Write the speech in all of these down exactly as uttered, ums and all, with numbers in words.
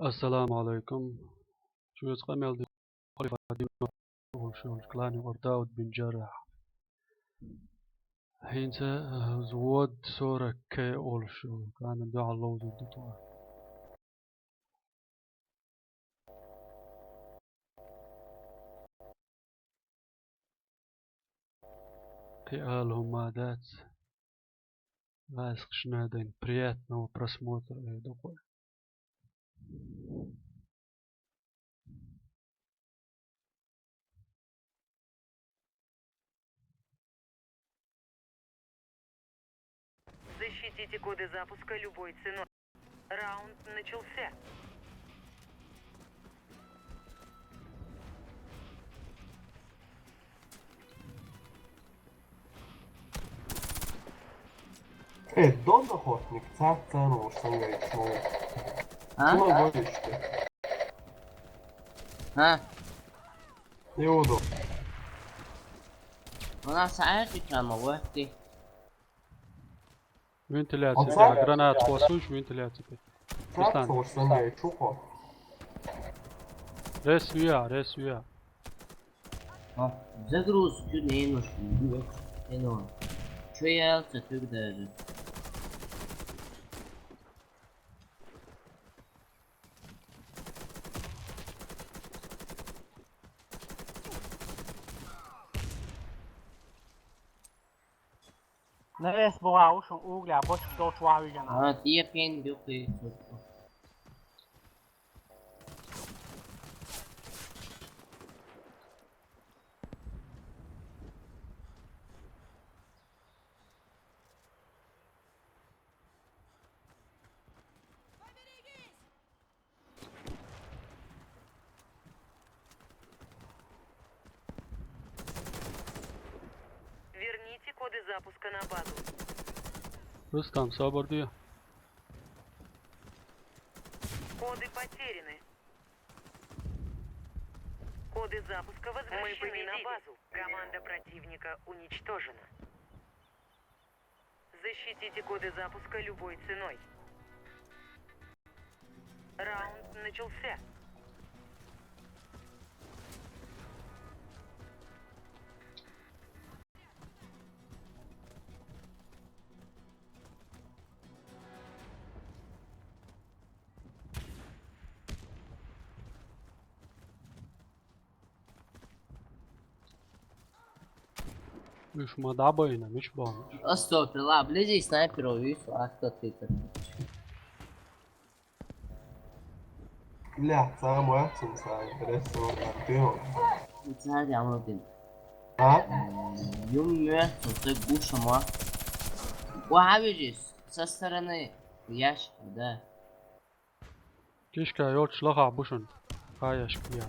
Ассаламу алейкум. Шуьца къамел ди-, олуш йолчу клане юкъара Дауд бин Джаррахь. ХӀинца, э, взвод сорок К олуш йолу кланна дуьхьал ловзур ду тхо. Кхин ала хӀума ма дац. Лаьцкъашна дайн приятного просмотра, э, дукха. Защитите коды запуска любой ценой. Раунд начался. Э, дон охотник, цац цаьрца уьш сан гайта шмалла. А? Шуна вайшка. А? Иуду. У нас аьрки там, а вот ты. Вентиляция, оцаьрга? Да, граната хьо суьйш, вентиляция. Цац Руслан. Уьш сан гайта шу хьо. Рес виа, рес виа. А, загрузка, не, ну, что, не, ну. Чё я, цатюк даже. Навес богӀа ушун угля бочка долчу вахьа вижина. А, тӀе пен дукхи. Верните коды запуска на базу. Рустам, собар де. Коды потеряны. Коды запуска возвращены на базу. Команда противника уничтожена. Защитите коды запуска любой ценой. Раунд начался. Уьш ма дӀабайна, мича боху? Астопила, близи снайперов вуьйцу, астопита. Бля, цара ма вац цунна снайпер, эсса ван аттио. Цара ямадин. А? Юм моьтту, ца гуша ма. Ва хьавижис, со стороны ящика, да. Кишка йолчу лахахь бу шуна. Хаяшка я.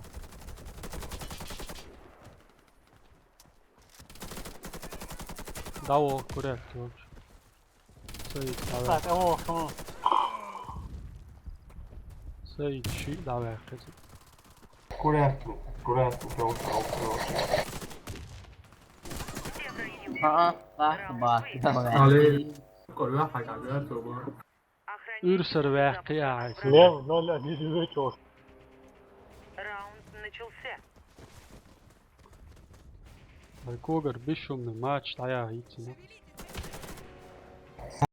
ДӀаволу курек йолчу. Саид, давай. Так, о, хм. Саид, ши, давай, кхеза. Курек, курек, йолчу, йолчу. А, а, так, ба, давай. Али, курек, хьагӀ, давай, цугу. Уьрсара ваьккхи ахьа. Лев ноль один вычёс. Раунд начался. Вай когар бишумный матч дӀаяхийцина.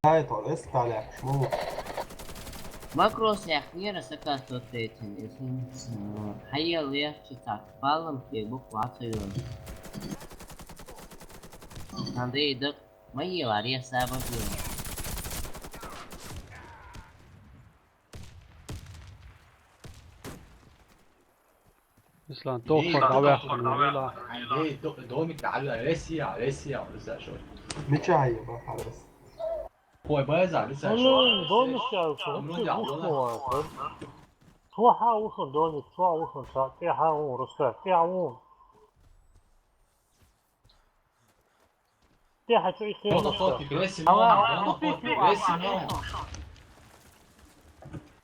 Сай, то эскале, шму. Макрос яхнера сакасто третьим, если, э, хьаял яхчи так, палам ке буква цайон. Андрей, дак, ма ела, я саба била. Ислам, тоххар дӀаваьхна вела. Эй, до-, домик дӀаваьхна, Россия, Россия, Россия, шо. Мича хьайба, Харас? Хой, база, Россия, шо. Ой, домик я, шо. Амру дя, вуш вала. Мо ван, шо. Цо хьан вушун домик, цо вушун ца, тӀе хьан вун, Россия, тӀе хьан вун. Те хьан чу и хир. Доно фотик, веси мон, доно фотик, веси мон.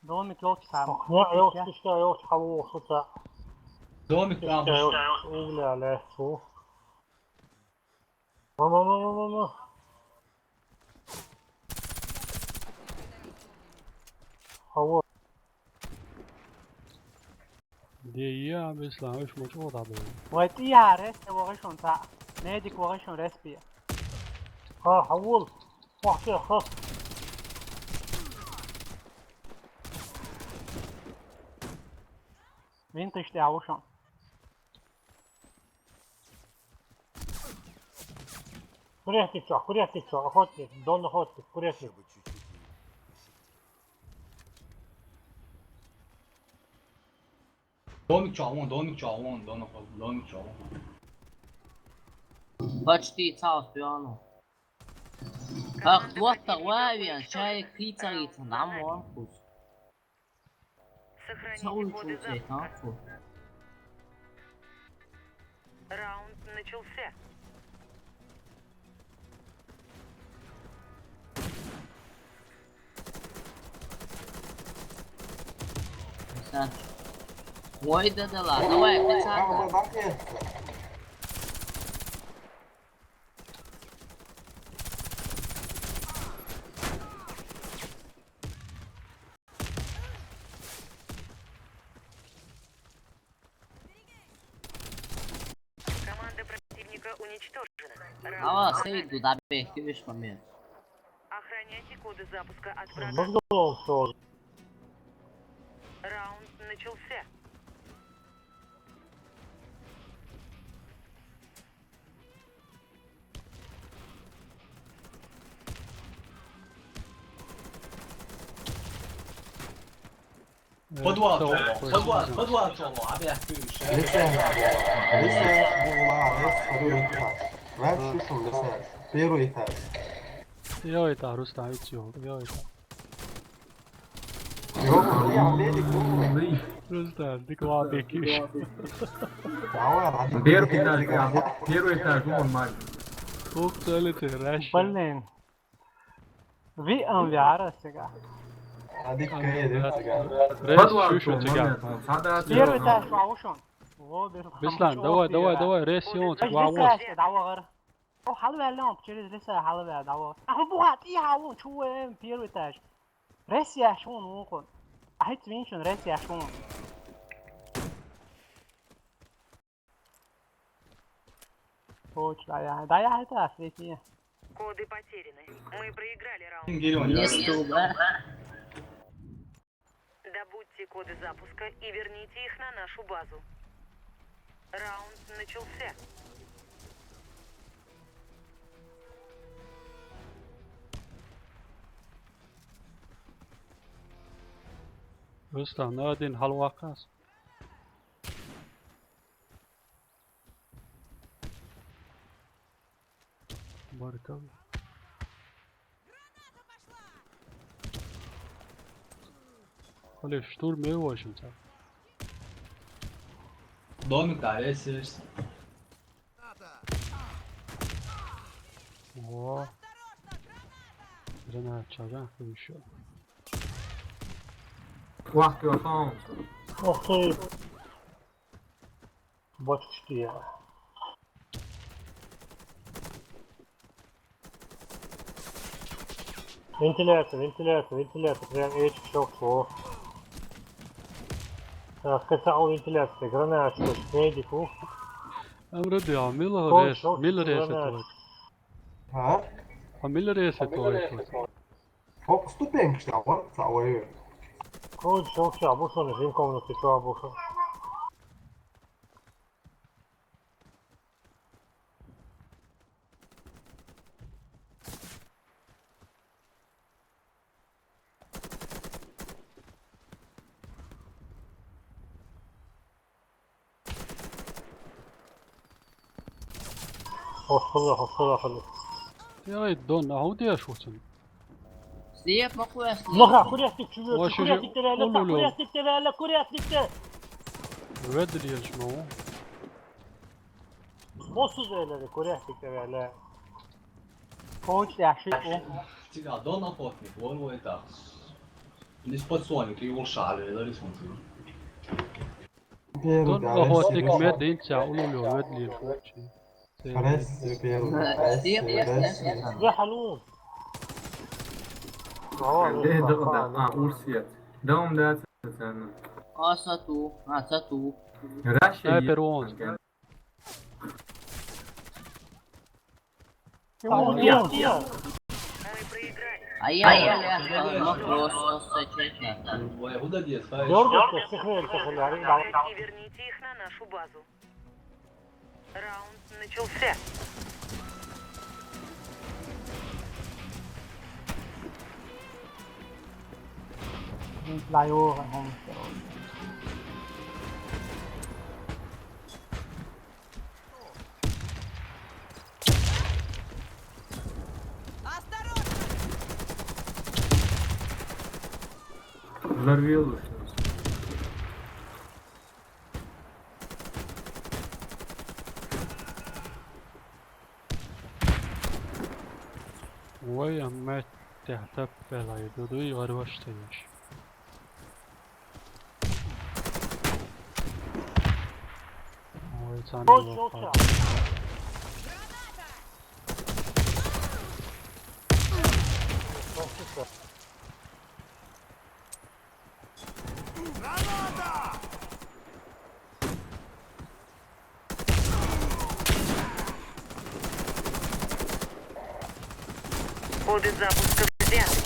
Домик йолчу там. Не, йолчу, ишка йолчу хьан ву шуца. Домик там. Ишка йолчу угля леху. Ма, ма, ма, ма, ма, ма. Хьан ву. Е, е, Беслан, уж ма чӀогӀа дӀабаьлла. Вай тӀехьа ресте вогӀий шун цхьаъ. Медик вогӀий шун рес бе. Ха, хьавол. Вахча, ха. Винтыш тӀехьа ву шун. Курехтик чох, курехтик чох, охотник, дон охотник, курехтик. Домик чох вон, домик чох вон, дон охотник, домик чох вон. Почти цаус пиано. Ах, вот так, вави, а чай, крица, крица, нам он вкус. Сохраните коды запуска. Раунд начался. Ой, да, да ладно, давай, пацан. Команда противника уничтожена. Ава, сейду да бехти виш момент. Охраняйте коды запуска от врага. Можно он сразу? Раунд начался. Подвал, подвал, подвал, подвал, а бля, ты ещё. Лиса, Лиса, Лиса, второй этаж. Первый этаж. Первый этаж, Рустам, идём, первый этаж. Рустам, ты классный. Первый этаж, первый этаж, он мать. Ух ты, лети, Раши. Блин. Ви ам вяра сега. Адик кайде сега. Рес шушу сега. Первый этаж ваушон. Беслан, давай, давай, давай, рес ён, ваушон. О, халвалон, через леса халва, давай. Аху буха, ти хаву, чуем, первый этаж. Рес яшун, ухун. Ахит винчун, рес яшун. Точно, да, я, да, я это, свети. Коды потеряны. Мы проиграли раунд. Герион, не стуба. Добудьте коды запуска и верните их на нашу базу. Раунд начался. Рустам, на один халвакас. Баркал. Олег, штурм ме возьмем. Домик, да, весь, весь. О. Гранат, чага, еще. Вах, ты охотник. Ох ты. Бочки я. Вентиляция, вентиляция, вентиляция. Прям эти щелк, о. Так, касал вентиляции. Гранаточка, медик, ух. Амради, а мило рез, мило рез это. А? А мило рез это. Хоп, ступеньки что, вот, целые. Круг щелча, обушённый, жим комнаты, что обушён. Hoşçakalın, hoşçakalın. Яй, дон, а где я шутим? Слеп, макуяс. Маха, курятник чувак, курятник теряли, курятник теряли, курятник те. Red Dead шмау. Босу зелери, курятник теряли. Коуч яши. Тига, дон охотник, вон это. Не спасоник, его шали, да, смотри. Дон охотник, мед инца, улулю, Red Dead. Рес, первый, рес, рес. يا حلوم. إيه ده، ده، آه، أورسيات. ده هم ده أساساً. А, сату. А, сату. Раша Снайпер есть. Вон. Там Вон, нет. Вон, вон. А я, я, я, я, ну, просто с честно. Дёргаться, сыхнём, сыхнём, да. И верните их на нашу базу. Раунд начался. Don't fly over, homestead. Взорвилось. Ой, амма тяхтап белай, дуду, игар баштайыш. Ой, цан Ой, ёлка. Коды запуска взяты.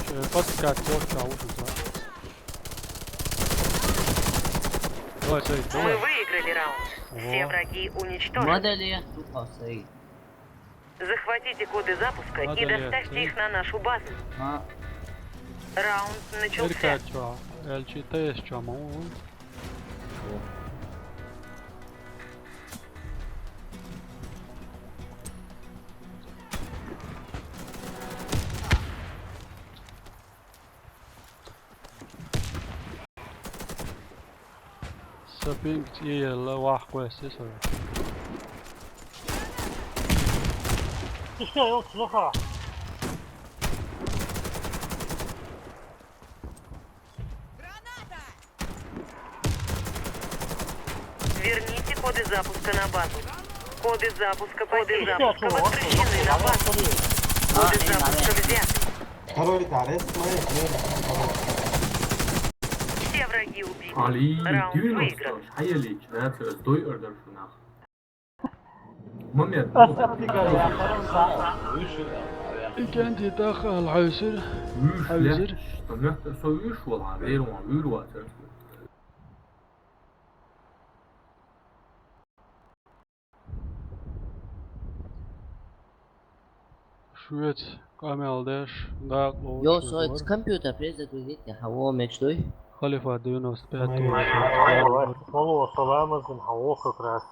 Э, подскак, вот, а, вот, да. Давай, Саид, Мы давай. Выиграли раунд. Все Во. Враги уничтожены. Модели, тупо, Саид. Захватите коды запуска и Надо ли доставьте ты? Их на нашу базу. А. Раунд начался. Эркачо, Л Ч Т С чё, мол? Сапинг тӀе елла вахь кхоьссина со. Иштта йолчу лаха. Верните коды запуска на базу. Коды запуска, коды запуска возвращены на базу. Коды запуска взяты. Второй, да, рез, смотри, смотри. Все враги убиты. Али, Раунд дюйн выигран. Осталось. Хаяли, начинается сдой ордер шунах. Момент. Икенди даха алхьайсир. Вуьш Хьайзир. Ле, что мягко, со вуьш вала, вер ван, вуьр вацар. Шуьца къамел деш, дакъа лоцуш Йо, со вара. Компьютер перезагрузить, хьан вон меч дуй? Халифа девяносто пять. Ой, вон. Саламазин, хьан вон как раз.